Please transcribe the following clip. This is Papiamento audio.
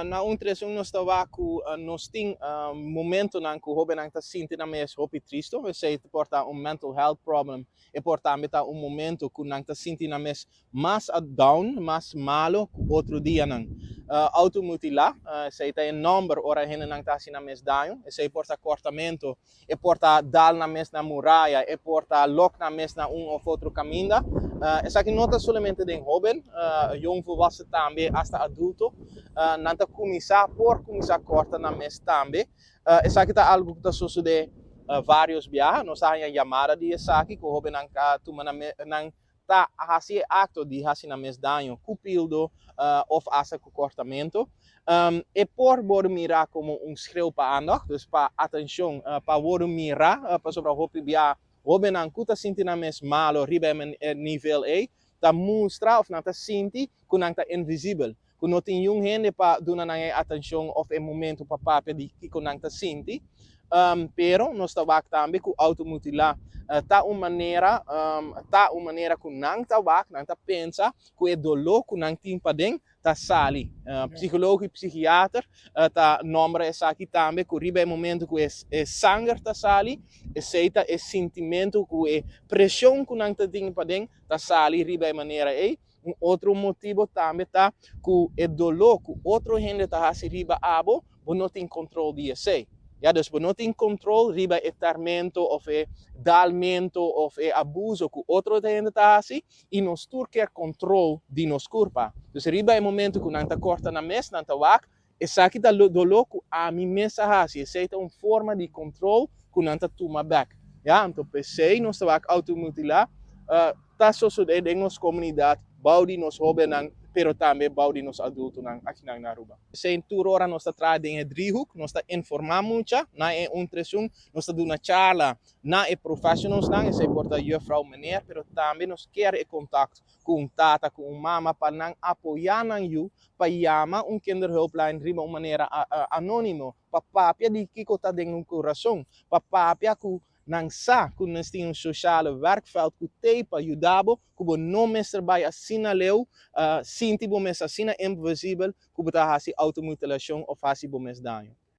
Na 131 nos ta wak ku nos tin momentonan ku hóbennan ta sinti nan mes hopi tristu. Esei por ta un mental health problem. E por tambe ta un momento ku nan ta sinti nan mes mas down, mas malo ku otro dianan. Automutilá, esei ta e nòmber ora hendenan ta hasi nan mes daño. Esei por ta kòrtamentu, e por ta dal nan mes na muraya, e por ta lòk nan mes na un òf otro kaminda. Esaki no ta solamente den hóben, yong volwassen tambe, asta adulto. Nan ta kuminsá, por kuminsá kòrta nan mes tambe. Esaki ta algu ku ta sosodé vários biaha. Nos a haña yamada di esaki ku hóbennan a tuma nan nan ta hasi e akto di hasi nan mes daño ku pildo òf asta ku kòrtamentu. E por wòrdu mirá komo un schreeuw pa aandacht, dus pa atenshon, pa wòrdu mirá, pasobra hopi bia hóbennan ku ta sinti nan mes malo riba e nivel ei ta mustra òf nan ta sinti ku nan ta invisibel, ku no tin niun hende pa duna nan e atenshon òf e momentu pa papia di kiko nan ta sinti. Pero nos ta wak tambe ku outomutilá ta un manera, ta un manera ku nan ta wak, nan ta pensa ku e doló ku nan tin paden ta sali. Psikologo i psikiater ta nombra esaki tambe ku riba e momentu ku e sanger ta sali, esei ta e sintimentu ku e preshon ku nan ta tin paden ta sali riba e manera ei. Un otro motibo tambe ta ku e doló ku otro hende ta hasi riba abo, bo no tin kontrol di esei. Ya, dus bo no tin kontrol riba e tarmento òf e dalmento òf e abuso ku otro hende ta hasi, i nos tur kier kontrol di nos kurpa. Dus riba e momento ku nan ta kòrta nan mes, nan ta wak, Esaki ta doló ku ami mes a hasi. Esei ta un forma di kontrol ku nan ta tuma bèk. Ya, anto p'esei nos ta wak outomutilá ta sosodé den nos komunidat bou di nos hóbennan, pero tambe bou di nos adultonan akinan na Aruba. P'esei tur ora nos ta traha den e driehoek, nos ta informá mucha na e 131, nos ta duna charla na e professionalsnan, esei por ta juffrouw, meneer, pero tambe nos kier e kontakt ku un tata, ku un mama pa nan apoyá nan yu pa yama un kinderhulplijn riba un manera anónimo, pa papia di kiko ta den nan kurason, pa papia ku nan sa ku nos tin un sociale werkveld ku t'ei pa yuda bo, ku bo no mester bai asina leu, sinti bo mes asina invisibel ku bo ta hasi outomutilashon òf hasi bo mes daño.